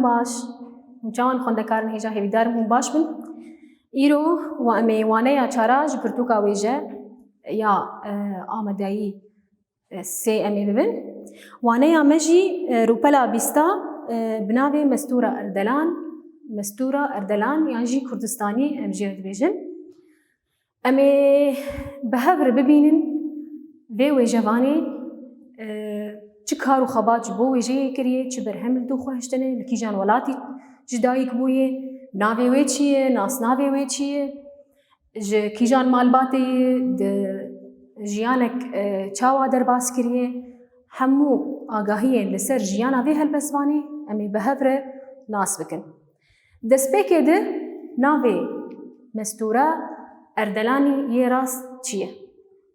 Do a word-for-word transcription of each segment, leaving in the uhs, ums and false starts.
Baş, hûn çawan xwendekarên hêja, hêvîdar im hûn baş bin. Îro wa em ê waneya çara ji pirtûka wêje ya, e, amadeyî, e, sê em ê bibin. Waneya me jî, e, rûpela bîsta, e, bi navê Mestûra Erdelan, Mestûra Erdelan yan jî Kurdistanî em jê re dibêjin. Em ê bi hev re bibînin vê wêjevanê, e, çi kar û xebat ji bo wêjeyê kiriye, çi berhem li dû xwe hiştine, li kîjan welatî ji dayik bûye, navê wê çi ye, nasnavê wê çi ye, ji kîjan malbatê ye, di jiyanek, e, çawa derbas kiriye, hemû agahiyên li ser jiyana vê helbestvanê em ê bi hev re nas bikin. Destpêkê de navê Mestûre Erdelanî yê rast çi ye?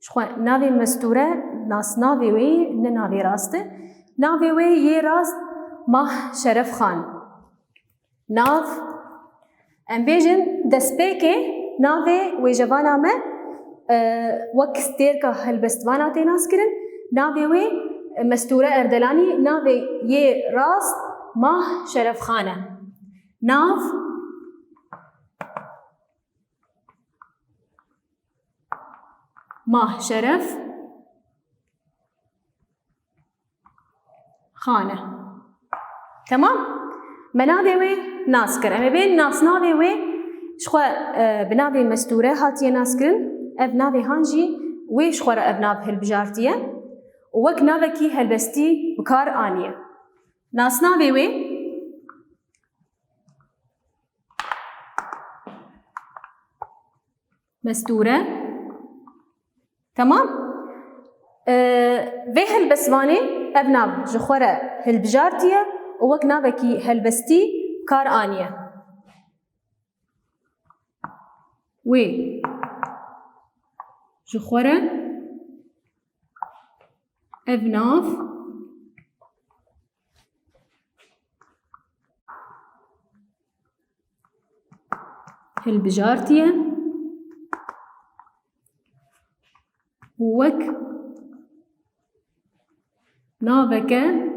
Ji xwe navê Mestûre nasnavê wê ne navê rast e. Navê wê yê rast Mah Şeref Xan. Nav, em bêjin destpêkê navê wêjevana me, e, wek stêrka helbestvana tê naskirin. Navê wê, e, Mestûre Erdelanî, navê yê rast Mah Şeref Xan e. Nav, Mah Şeref Xan e. Temam. Me navê wê nas kir. Em ê bên nasnavê wê, ji xwe, e, bi navê Mestûre hatiye naskirin. Ev navê han jî wê ji xwe re ev nav hilbijartiye û wek navekî helbestî bi kar aniye. Nasnavê wê Mestûre. Temam. Ee, vê helbestvanê ev nav ji xwe re hilbijartiye û wek navekî helbestî kar aniye. Wê ji xwe re ev nav hilbijartiye û wek naveke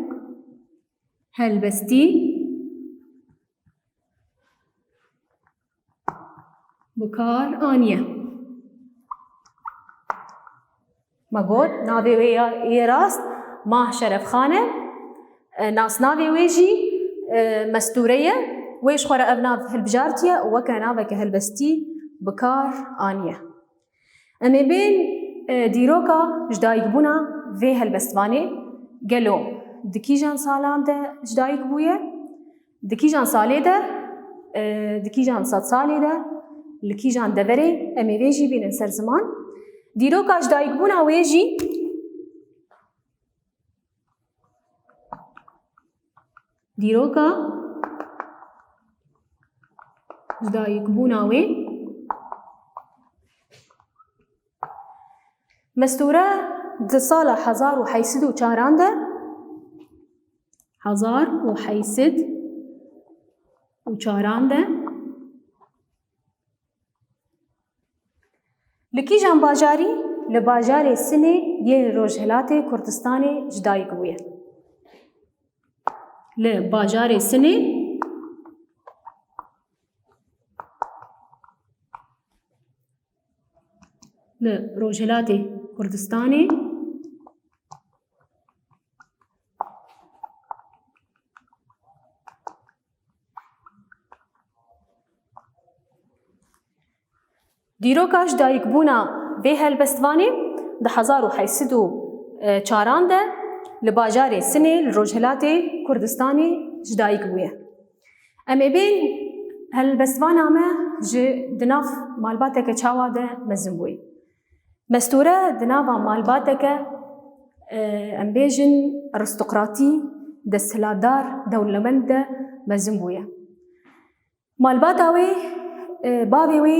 helbestî bi kar aniye. Me got, navê wê ya, yê rast Mah Şerefxan e. E, nasnavê wê jî, e, Mestûre ye. Wê ji xwe re ev nav hilbijartiye û weke naveke helbestî bi kar aniye. Em ê bên, e, dîroka ji dayikbûna vê helbestvanê. Gelo di kîjan salan de ji dayik bûye? Di kîjan salê de, e, di kîjan sedsalê de, li kîjan deverê, em ê vê jî bînin ser ziman. Dîroka ji dayikbûna wê jî, dîroka ji dayikbûna wê, Mestûre di sala hezar û heyt sed û çaran de, hezar û heyt sed û çaran de, li kîjan bajarî? Li bajarê Sinê yê Rojhilatê Kurdistanê ji dayik bûye. Li bajarê Sinê li Rojhilatê Kurdistanê. Dîroka ji dayikbûna vê helbestvanê di hezar û heyt sed û çaran de li bajarê Sinê li Rojhilatê Kurdistanê ji dayik bûye. Em ê bên helbestvana me ji di nav malbateke çawa de mezin bûye. Mestûre di nava malbateke, e, em bêjin aristokratî, desthilatdar, dewlemend de mezin bûye. Malbata wê, e, bavê wê,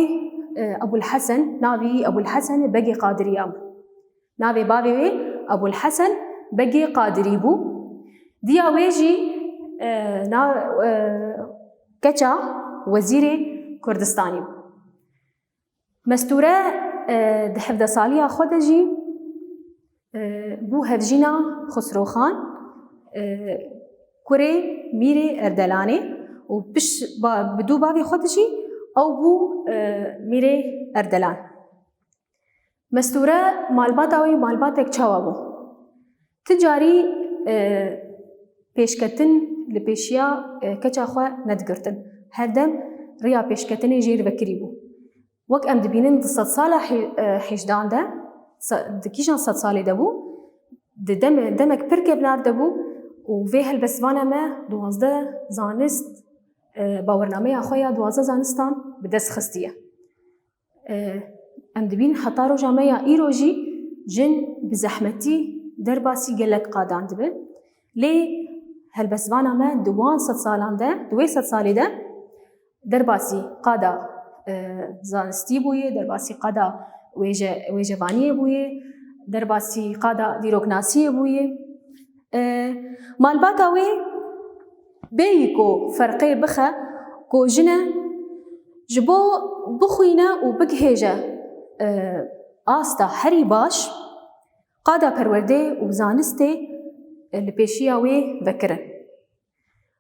e, Ebûl Hesen, navê wî Ebûl Hesen Begê Qadiriya bû. Navê bavê wê Ebûl Hesen Begê Qadirî bû. Diya wê jî, e, na-, e, keça wezîrê Kurdistanî bû. Mestûre, e, di hevdeh saliya xwe de jî, e, bû hevjîna Xusro Xan, e, kurê Mîrê Erdelanê û piş ba, bi dû bavê xwe de jî ew bû, e, Mîrê Erdelan. Mestûre malbata wî malbatek çawa bû? Ti carî, e, pêşketin li pêşiya, e, keça xwe nedigirtin. Her dem riya pêşketinê jê li vekirî bû. Wek em dibînin di sedsala hê-, e, hejdan de, se-, di kîjan sedsalê de bû, di dem-, demek pir kevnar de bû û vê helbestvana me duwazdeh zanist, e, bawernameya xwe ya duwazdeh zanistan bi dest xistiye. E, em dibînin heta roja me ya îro jî jin bi zehmetî derbasî gelek qadan dibin. Lê helbestvana me di wan sedsalan de, di wê sedsalê de derbasî qada, e, zanistî bûye, derbasî qada wêje-, wêjevaniyê bûye, derbasî qada dîroknasiyê bûye. E, malbata wê bêyî ku ferqê bixe ku jine ji bo bixwîne û bigihêje, e, asta herî baş, qada perwerdê û zanistê, e, li pêşiya wê vekirin.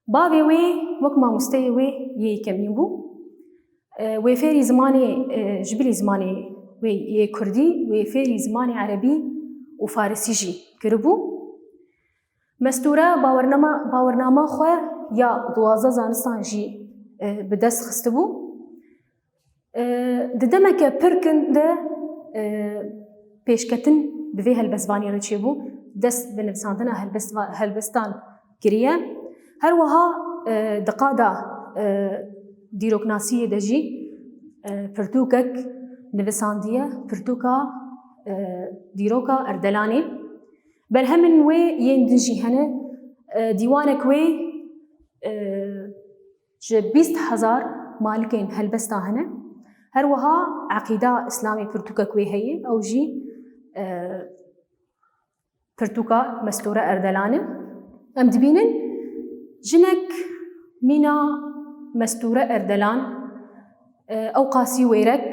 Bavê wê wek mamosteyê wê yê yekemîn bû. E, wê fêrî zimanê, e, ji bilî zimanê wê yê kurdî, wê fêrî zimanê erebî û farisî jî kiribû. Mestûre bawernama, bawernama xwe ya duwazdeh zanistan jî, e, bi dest xistibû. E, di demeke pir kin de, e, pêşketin bi vê helbestvanê re çêbû, dest bi nivisandina helbestva-, helbestan kiriye. Her wiha, e, di qada, e, dîroknasiyê de jî, e, pirtûkek nivisandiye, pirtûka, e, dîroka Erdelanê. Berhemên wê yên din jî hene, e, dîwanek wê, e, ji bîst hezar malikên helbesta hene. Her wiha Eqîda Îslamê pirtûkek wê heye, ew jî, e, pirtûka Mestûre Erdelan e. Em dibînin jinek mîna Mestûre Erdelan, e, ew qasî wêrek,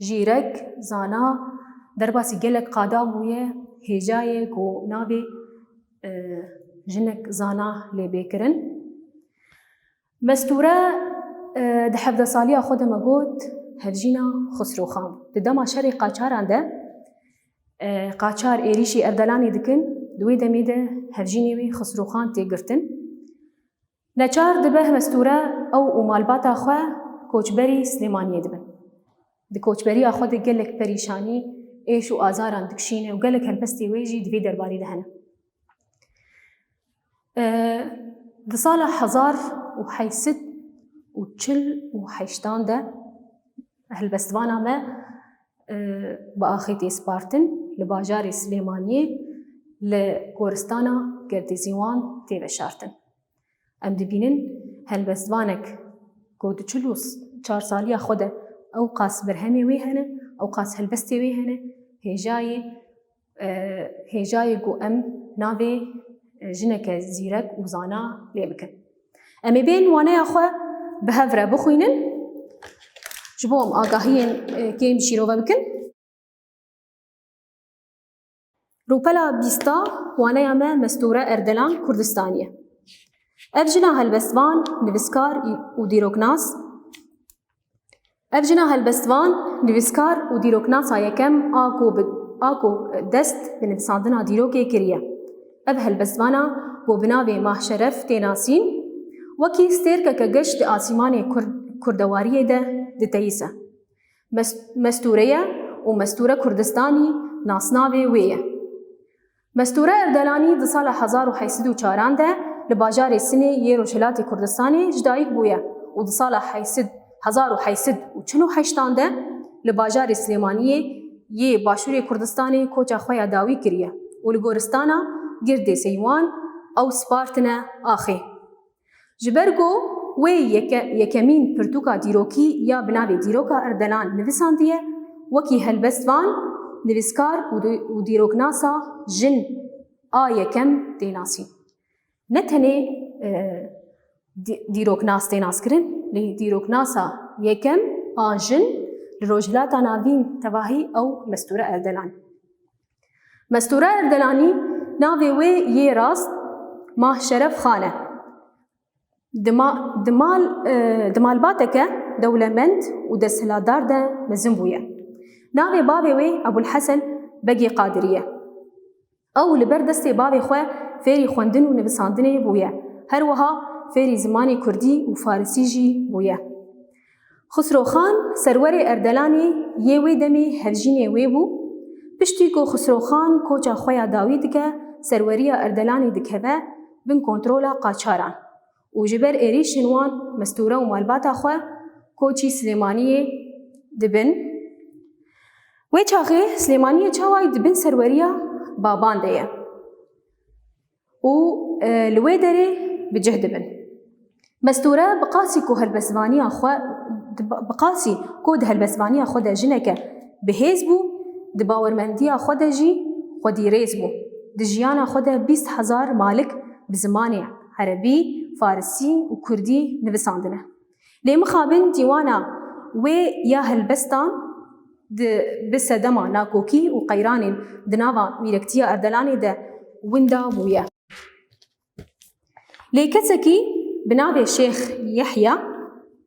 jîrek, zana, derbasî gelek qada bûye, hêja ye ku navê, e, jinek zana lê bê kirin. Mestûre, e, di hevdeh saliya xwe de me got, hevjîna Xusrûxan. Di dema şerê qaçaran de, e, qaçar êrîşî Erdelanê dikin, di wê demê de hevjînê wî Xusrûxan tê girtin. Neçar dibe Mestûre ew û malbata xwe koçberî Silêmaniyê dibin. Di koçberiya xwe de gelek perîşanî, êş û azaran dikişîne û gelek helbestê wê jî di vê derbarî de hene. E, di sala hezar û heyt sed û çil û heştan de helbestvana me, e, bi axê tê spartin, li bajarê Silêmaniyê li goristana Gerdê Zîwan tê veşartin. Em dibînin helbestvanek ku di çil û çar saliya xwe de ew qas berhemê wê hene, ew qas helbestê wê hene, hêjayê, e, hêjayê ku em navê, e, jineke zîrek û zana lê bikin. Em ê bên waneya xwe bi hev re bixwînin, ji bo em agahiyên, e, kêm şîrove bikin. Rûpela bîsta, waneya me Mestûre Erdelan Kurdistanî ye. Ev jina helbestvan, nivîskar û dîroknas, ev jina helbestvan, nivîskar û dîroknasa yekem a ku bi, a ku dest bi nivisandina dîrokê kiriye. Ev helbestvana ku bi navê Mahşeref tê nasîn, wekî stêrkeke geş di asîmanê Kur-, kurdewariyê de diteyîse. Mes-, Mestûre ye û Mestûre Kurdistanî nasnavê wê ye. Mestûre Erdelanî di sala hezar û heyt sed û çaran de li bajarê Sinê yê Rojhilatê Kurdistanê ji dayik bûye û di sala heyt sed, hezar û heyt sed û çil û heştan de li bajarê Silêmaniyê yê Başûrê Kurdistanê koça xwe ya dawî kiriye û li goristana Girdê Seywan ew spartine axê. Ji ber ku wê yeke-, yekemîn pirtûka dîrokî ya bi navê Dîroka Erdelan nivisandiye, wekî helbestvan, nivîskar û di-, û dîroknasa jin a yekem tê nasîn. Ne tenê, e, dî-, dîroknas tê naskirin, lê dîroknasa yekem a jin li Rojhilata Navîn tevahî ew Mestûre Erdelan. Mestûre Erdelanî navê wê yê rast Mah Şeref Xan e. Di ma-, di mal, e, di malbateke dewlemend û desthilatdar de mezin bûye. Navê bavê wê Ebulhesen Begê Qadirî ye. Ew li ber destê bavê xwe fêrî xwendin û nivisandinê bûye. Her wiha fêrî zimanê kurdî û farisî jî bûye. Xusro Xan serwerê Erdelanê yê wê demê hevjînê wê bû. Piştî ku Xusro Xan koça xwe ya dawî dike, serweriya Erdelanê dikeve bin kontrola qaçaran û ji ber êrîşên wan mestûre û malbata xwe koçî Silêmaniyê dibin. Wê çaxê Silêmaniyê çawayî di bin serweriya baban de ye û, e, li wê derê bi cih dibin. Mestûre bi qasî ku helbestvaniya xwe, bi qasî ku di helbestvaniya xwe de jineke bi hêz bû, di bawermendiya xwe de jî xwedî rêz bû. Di jiyana xwe de bîst hezar malik bi zimanê erebî, farisî û kurdî nivisandine. Lê mixabin dîwana wê ya helbestan di, bi sedema nakokî û qeyranên di nava mîrektiya Erdelanê de winda bûye. Lê kesekî bi navê Şêx Yehya,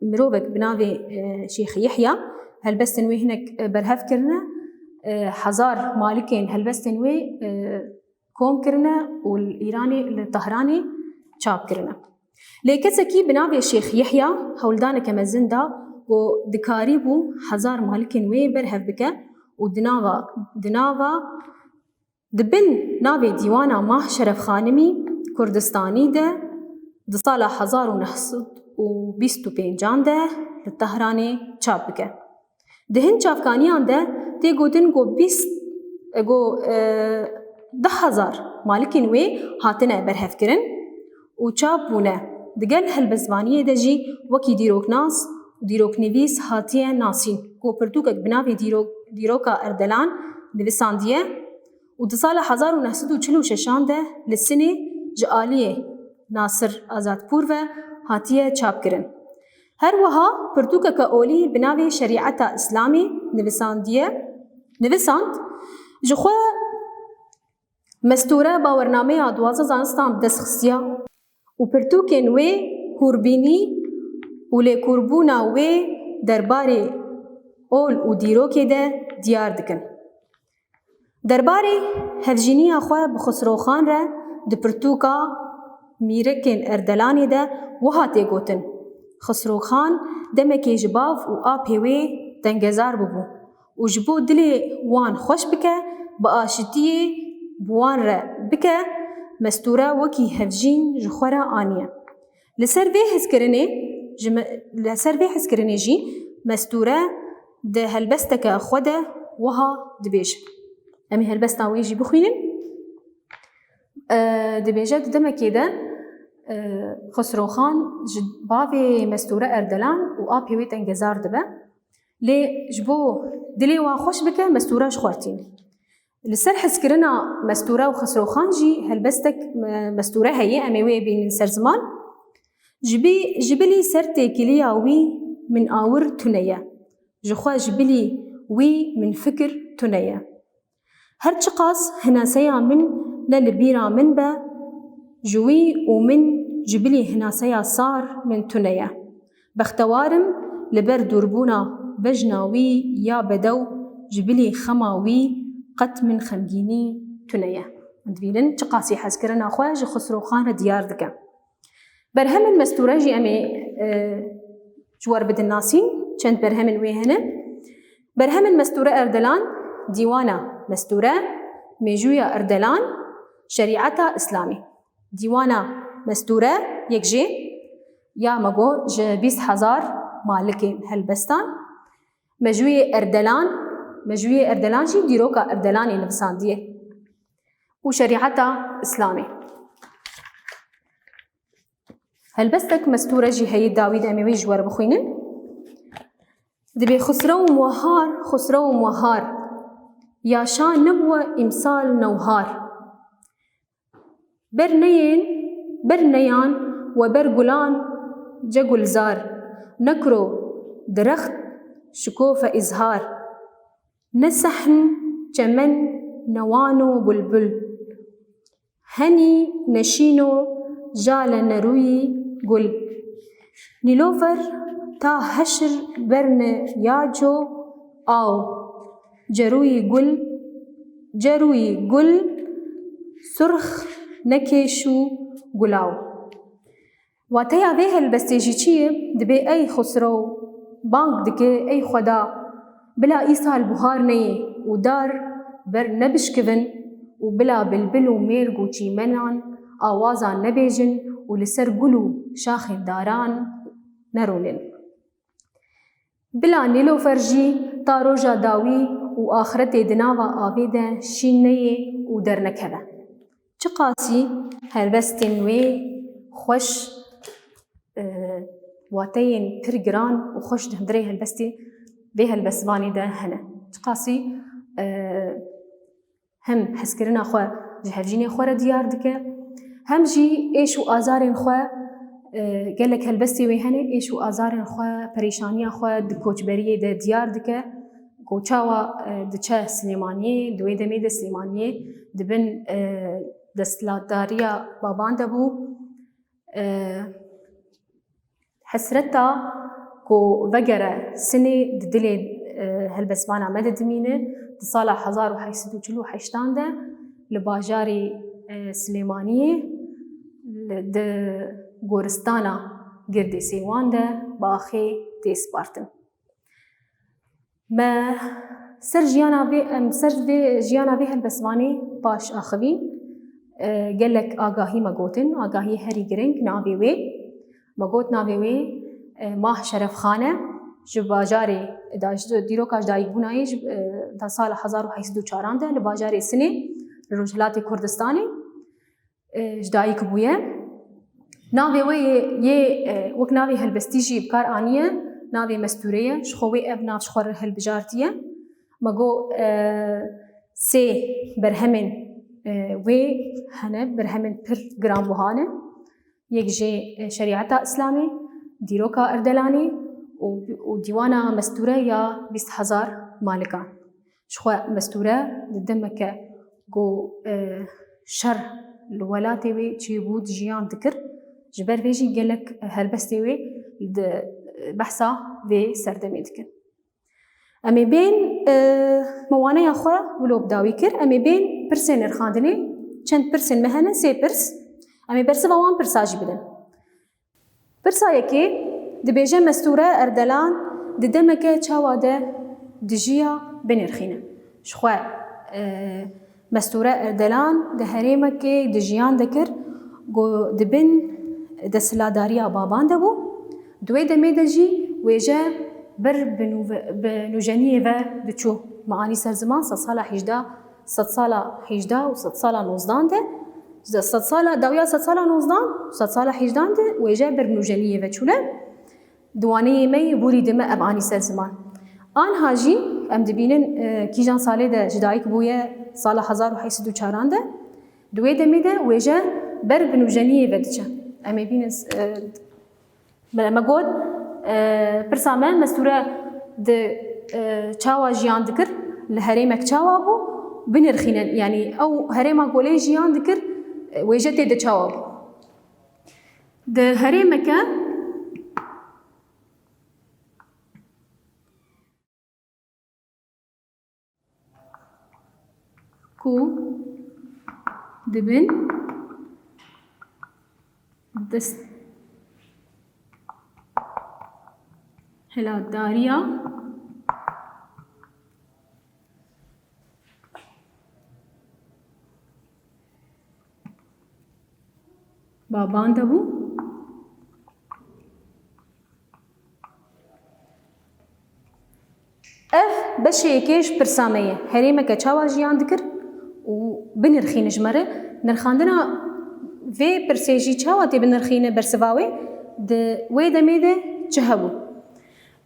mirovek bi navê, e, Şêx Yehya, helbestên wê hinek, e, berhev kirine, e, hezar malikên helbestên wê, e, kom kirine û li Îranê, li Tehranê çap kirine. Lê kesekî bi navê Şêx Yehya hewldaneke mezin da ku dikarîbû hezar malikên wê berhev bike û di nava, di nava, di bin navê Dîwana Mah Şeref Xanimî Kurdistanî de di sala hezar û neh sed û bîst û pêncan de li Tehranê çap bike. Di hin çavkaniyan de tê gotin ku bîst, e, ku, e, deh hezar malikên wê hatine berhevkirin û çap bûne. Di gel helbestvaniyê de jî wekî dîroknas û dîroknivîs hatiye nasîn, ku pirtûkek bi navê Dîrok-, Dîroka Erdelan nivisandiye û di sala hezar û neh sed û çil û şeşan de li Sinê ji aliyê Nasir Azadpûr ve hatiye çapkirin. Her wiha pirtûkeke olî bi navê Şerîeta Îslamî nivisandiye, nivisand, ji xwe mestûre bawernameya duwazdeh zanistan bi dest xistiya û pirtûkên wê hûrbînî û lêkûrbûna wê derbarê ol û dîrokê de diyar dikin. Derbarê hevjîniya xwe bi Xusro Xan re di pirtûka Mîrekên Erdelanê de wiha tê gotin, Xusro Xan demekê ji bav û apê wê tengezar bûbû û ji bo dilê wan xweş bike, bi aşitiyê bi wan re bike, mestûre wekî hevjîn ji xwe re aniye. Li ser vê hezkirinê ji me-, li ser vê hezkirinê jî mestûre di helbesteke xwe de wiha dibêje. Em ê helbesta wê jî bixwînin. E, dibêje di demekê de, e, Xusro Xan ji bavê mestûre Erdelan û apê wê tengezar dibe. Lê ji bo dilê wan xweş bike, mestûre ji xwe re tîne. Li ser hezkirina mestûre û Xesrewxan jî helbestek, e, mestûre heye, em ê wê bînin ser ziman. Ji bî-, ji bilî ser têkiliya wî min awir tune ye. Ji xwe ji bilî wî min fikir tune ye. Her çiqas hinaseya min ne li bîra min be, ji wî û min ji bilî hinaseya sar min tune ye. Bextewar im, li ber dûrbûna bejna wî ya bedew, ji bilî xema wî qet min xemgînî tune ye. Dibînin çiqasî hezkirina xwe ji Xusrûxan re diyar dike. Berhemên mestûre jî em ê, e, ji we re bidin nasîn. Çend berhemên wê hene. Berhemên mestûre Erdelan, Dîwana Mestûre, Mêjûya Erdelan, Şerîeta Îslamî. Dîwana Mestûre yek jê ya me got ji bîst hezar malikên helbestan. Mejûyê Erdelan, Mejûyê Erdelan jî dîroka Erdelanê nivisandiye. Û Şerîeta Îslamê. Helbestek mestûre jî heye dawî de em ê wê ji we re bixwînin. Dibê Xusrew Muhar, Xusrew Muhar, yaşa nebûwe îmsal newhar. Ber neyên, ber neyan we ber gulan ce gulzar, nekiro dirext şikofe îzhar. Ne sehn çemen newano bulbul. Henî neşîno jale nerûyî gul. Nîlofer ta heşir berne ya co aw. Cerûyî gul, cerûyî gul, surx nekêş û gulaw. Wateya vê helbestê jî çi ye? Dibê ey Xusrew bang dike, ey Xweda, bila îsal buhar neyê û dar ber nebişkivin û bila bilbil û mêrg û çîmenan awaza nebêjin û li ser gul û şaxên daran nerûnin. Bila Nîlofer jî ta roja dawî û axretê di nava avê de şîn neyê û dernekeve. Çiqasî helbestên wê xweş, e, wateyên pir giran û xweş di hundirê helbestê vê helbestvanê de hene. Çiqasî, e, hem hezkirina xwe ji hevjînê xwe re diyar dike, hem jî êş û azarên xwe, e, gelek helbestê wê hene, êş û azarên xwe, perêşaniya xwe di koçberiyê de diyar dike. Ku çawa, e, diçe Silêmaniyê, di wê demê de Silêmaniyê di bin, e, desthilatdariya baban de bû. E, hesreta ku vegere sinê di dilê, e, helbestvana me de dimîne. Di sala hezar û heşt sed û çil û heştan de li bajarê, e, Silêmaniyê, li, di goristana Girdê Sêwan de bi axê tê spartin. Me ser jiyana vê, em ser vê jiyana vê helbestvanê paş axivîn, e, gelek agahî me gotin, agahiyê herî giring navê wê. Me got navê wê, e, Mah Şerefxan e, ji bajarê da, ji dîroka ji dayikbûna yê, ji, e, da sala hezar û heşt sed û çaran de li bajarê Sinê, li Rojhilatê Kurdistanê, e, ji dayik bûye. Navê wê yê, yê, e, wek navê helbestî jî bi kar aniye, navê Mestûre ye. Ji xwe wê ev nav ji xwe re hilbijartiye. Me got, e, sê berhemên, e, wê hene, berhemên pir giranbuha ne. Yek jê, e, şerîeta Îslamê, dîroka Erdelanê û, û dîwana Mestûre ya bîst hezar malikan. Ji xwe Mestûre di demeke ku, e, şer li welatê wê çêbû, jiyan dikir. Ji ber vê jî gelek helbestê wê di behsa vê serdemê dikin. Em ê bên, e, me waneya xwe wilo bi dawî kir. Em ê bên pirsên nirxandinê, çend pirsên me hene, sê pirs. Em ê bersiva wan pirsa jî bidin. Pirsa yekê dibêje, Mestûre Erdelan di demeke çawa de dijiya, binirxîne. Ji xwe, e, Mestûre Erdelan di herêmekê dijiyan dikir ku di bin desthilatdariya baban de bû. Di wê demê de jî wêje ber bi nûve-, bi nûjeniyê ve diçû. Me anî ser ziman sedsala hejda, sedsala hejda û sedsala nozdan de, sedsala, dawiya sedsala nozdan û sedsala hejdan de wêje ber bi nûjeniyê ve çûne. Di waneyê me yê borî dime ev anî ser ziman. Anha jî em dibînin, e, kîjan salê de ji dayik bûye, sala hezar û heşt sed û çaran de. Di wê demê de wêje ber bi nûjeniyê ve diçe. Em ê bînin, e, Me, me got, e, pirsa me, Mestûre di, e, çawa jiyan dikir, li herêmek çawa bû, binirxînin. Yanî ew herêma ku lê jiyan dikir, e, wêje tê de çawa bû? Di herêmeke ku di bin desthilatdariya baban de bû. Ev beşê yekê ji pirsa me ye. Herêmeke çawa jiyan dikir û binirxîne ji me re. Nirxandina vê pirsê jî çawa tê binirxîne bersiva wê? Di wê demê de çi hebû?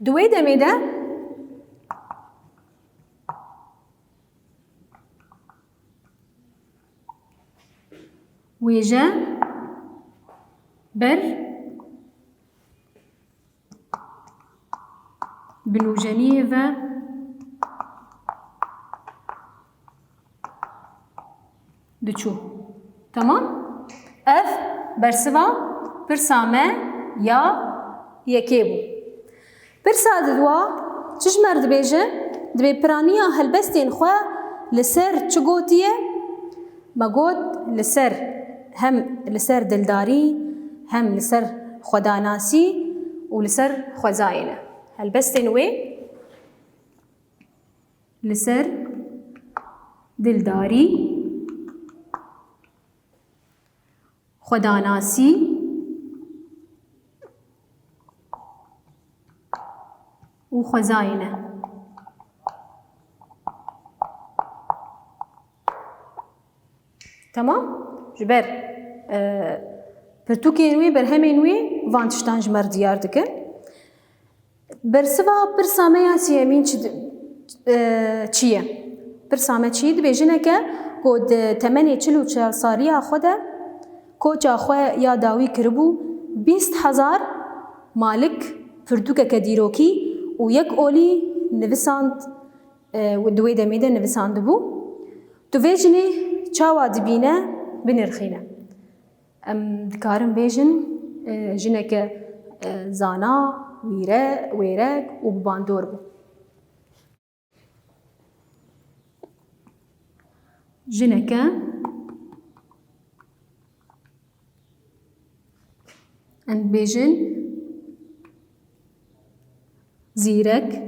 Di wê demê de wêje ber bi nûjeniyê ve diçû. Tamam? Ev bersiva pirsa me ya yekê bû. Pirsa di dua çi ji me re dibêje? Dibê piraniya helbestên xwe li ser çi gotiye? Me got li ser, hem li ser dildarî, hem li ser xwedanasî û li ser xwezayê ne. Helbestên wê li ser dildarî, xwedanasî û xwezayê ne. Temam? Ji ber, e, pirtûkên wê, berhemên wê van tiştan ji me re diyar dikin. Bersiva pirsa me ya siyemîn çi di-, e, çi ye? Pirsa me çi ye? Dibê jineke ku di temenê çil û çar saliya xwe de koça xwe ya dawî kiribû, bîst hezar malik pirtûkeke dîrokî û yek olî nivisand, e, di wê demê de nivisandibû. Tu vê jinê çawa dibîne, binirxîne? Em dikarin bêjin, e, jineke, e, zana, wîre, wêrek û bi bandor bû. Jineke, em dibêjin, zîrek,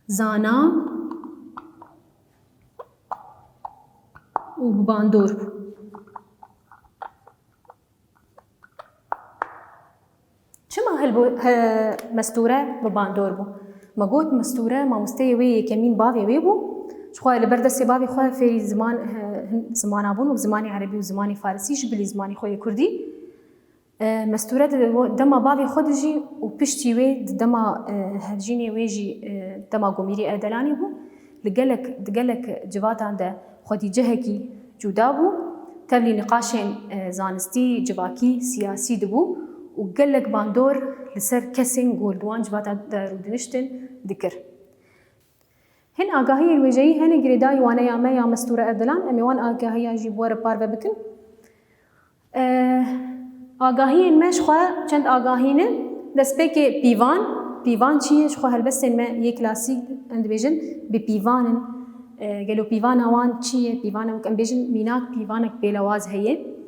zana û bi bandor bû. Çima hilbo-, he, Mestûre bi bandor bû? Me got, Mestûre mamosteyê wê yekemîn bavê wê bû. Ji xwe li ber destê bavê xwe fêrî ziman, he, hin zimana bûn, wek zimanê erebî û zimanê farisî, ji bilî zimanê xwe yê kurdî. E, Mestûre di dema bavê xwe de jî û piştî wê di dema, e, hevjînê wê jî, e, dema ku Mîrî Erdelanî bû, li gelek, di gelek civatan de xwedîcehekî cuda bû, tevlî niqaşên, e, zanistî, civakî, siyasî dibû û gelek bandor li ser kesên ku li wan civata de rûdiniştin dikir. Hin agahiyên wêjeyî hene girêdayî waneya me ya Mestûre Erdilan, em ê wan agahiya jî bi we re parve bikin. Eh, agahiyên me ji xwe çend agahî ne. Destpêkê pîvan. Pîvan çi ye? Ji xwe helbestên me yê klasîk, em dibêjin, bi pîvan in. Eh, gelo pîvana wan çi ye? Pîvanek, em bêjin, mînak pîvanek pêlawaz heye.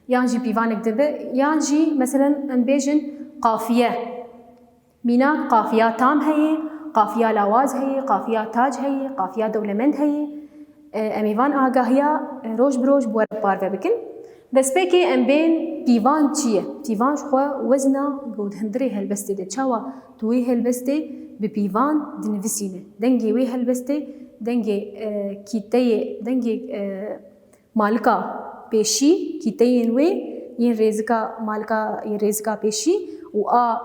Yan jî pîvanek dibe. Yan jî, meselen, em bêjin qafiye. Mînak qafiya tam heye, qafiya lawaz heye, qafiya tac heye, qafiya dewlemend heye. E, em ê van agahiya, e, roj bi roj bi we re parve bikin. Destpêkê em bên pîvan çi ye? Pîvan ji xwe wezna ku di hundirê helbestê de. Çawa tu wê helbestê bi pîvan dinivisîne? Dengê wê helbestê, dengê, e, kîteyê, dengê, e, malika pêşî, kîteyên wê yên rêzika, malika yên rêzika pêşî û a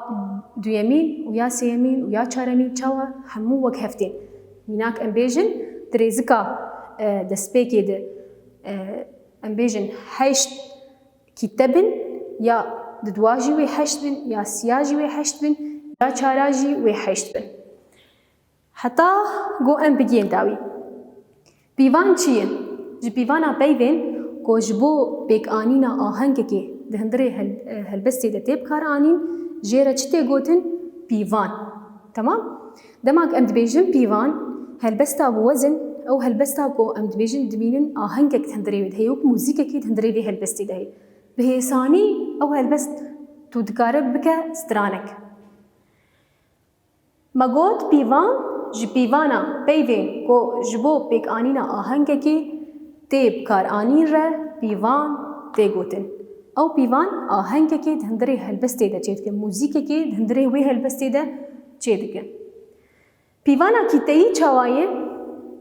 duyemîn û ya sêyemîn û ya çaremîn çawa hemû wek hev tên. Mînak em bêjin, di rêzika, e, destpêkê de, e, em bêjin heşt kîte bin, ya di dua jî wê heşt bin, ya siya jî wê heşt bin, ya çara jî wê heşt bin. Heta ku em bigihên dawî. Pîvan çi ye? Ji pîvana peyvên ku ji bo pêkanîna ahengekê di hundirê hel-, helbestê de tê bikaranîn, jê re çi tê gotin? Pîvan. Temam? Dema ku em dibêjin pîvan, helbesta bi wezin, ew helbesta ku em dibêjin dibînin ahengek di hundirê wê de heye, wek muzîkekê di hundirê vê helbestê de heye. Bi hêsanî ew helbest tu dikare bike stranek. Me got pîvan, ji pîvana peyvên ku ji bo pêkanîna ahengekê tê bikaranîn re pîvan tê gotin. Ew pîvan ahengekê di hundirê helbestê de çêdike, muzîkekê di hundirê wê helbestê de çêdike. Pîvana kîteyî çawa ye?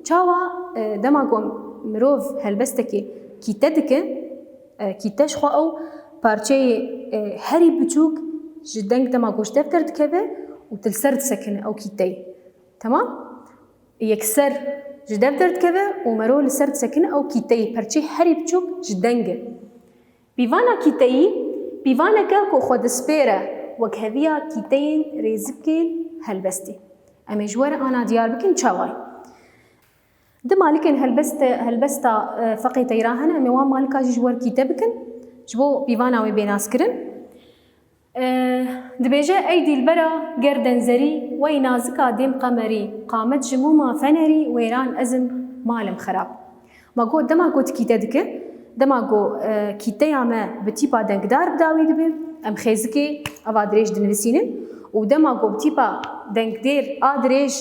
Çawa, e, dema ku mirov helbestekê kîte dike, e, kîte ji xwe ew parçeyê, e, herî biçûk ji deng dema ku ji dev derdikeve û tu li ser disekine ew kîteyê. Temam? Yekser ji dev derdikeve û mero li ser disekine ew kîteyê, perçê herî biçûk ji deng e. Pîvana kîteyî, pîvaneke ku xwe dispêre wekheviya kîteyên rêzikên helbestê. Em ê ji we re ana diyar bikin çawa ye. Di malikên helbeste-, helbesta, e, feqê teyra hene, em ê wan malika jî ji we re kîte bikin. Ji bo pîvana wê bê naskirin. Dibêje, ey dîlbera gerdenzerî, wey nazika dêm qemerî, qamet ji mûma fenerî, wêran ez im, mal im xerab. Ma got, dema ku tu kîte dike, dema ku, e, kîteya me bi tîpa dengdar bi dawî dibe, em xêzikê eva dirêj dinivîsînin û dema ku bi tîpa dengdêr a dirêj,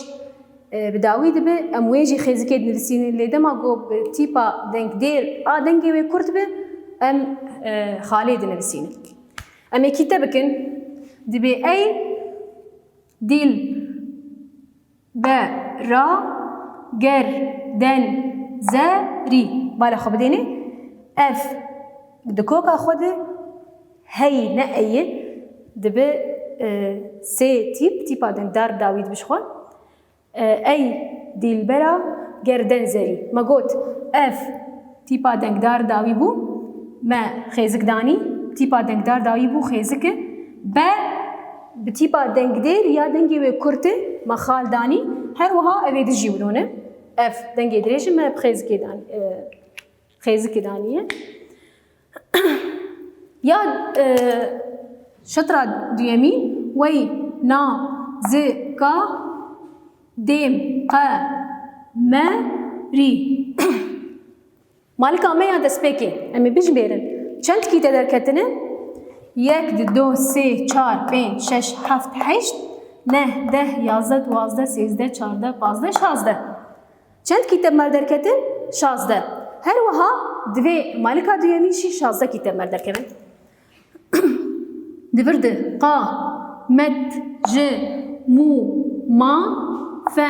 e, bi dawî dibe, em wê jî xêzikê dinivîsînin. Lê dema ku bi tîpa dengdêr a dengê wê kurt be, em, e, xalê dinivîsînin. Em ê kîte bikin. Dibê ey dîl be ra ger den ze rî. Bala xwe bidêne. Ev di koka xwe de hey ne ey e. Dibe, e, sê tîp, tîpa dengdar dawî dibe ji xwe. E, ey dîlbera gerden zerî. Me got, ev tîpa dengdar dawî bû, me xêzik danî, tîpa dengdar dawî bû, xêzik e. Be bi tîpa dengdêr ya dengê wê kurt e, me xal danî. Her wiha ev ê dijî wilo ne. Ev dengê dirêj e, me bi xêzikê danî, e, xêzikê daniye. Ya, e, şetra duyemî, wey na zi ka dêm qe me rî. Malika me ya destpêkê, em ê bijmêrin. Çend kîte derketine? Yek, di, do, sê, çar, pênc, şeş, heft, heşt, neh, deh, yazdeh, duwazdeh, sêzdeh, çardeh, pazdeh, şazdeh. Çend kîte mer derketin? Şazdeh. Her wiha divê malika duyemî jî şazdeh kîte mer derkevin. Di vir de qa, met, ji, mû, ma, fe,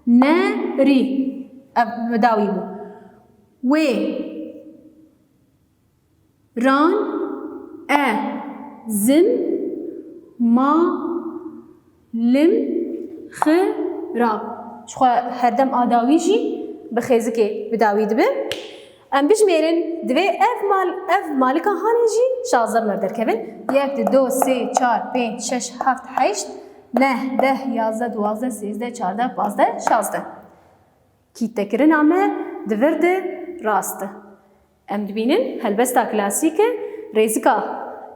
ne, rî. Ev bi dawî bû. Wê, ran, e, zim, ma, lim, xirab. Ji xwe herdem a dawî jî bi xêzikê bi dawî dibe. Em bijmêrin, divê ev mal, ev malika hanê jî şazdeh mer derkevin. Yek, di, do, sê, çar, pênc, şeş, heft, heşt, neh, deh, yazdeh, duwazdeh, sêzdeh, çardeh, pazdeh, şazdeh. Kîtekirina me di vir de rast e. Em dibînin helbesta klasîk e, rêzika,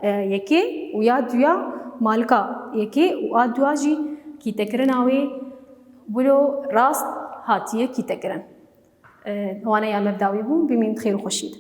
e, yekê û ya duya malika yekê û a duya jî kîtekirina wê wilo rast hatiye kîtekirin. E, waneya me bi dawî bû, bimînin xêr û xweşî de.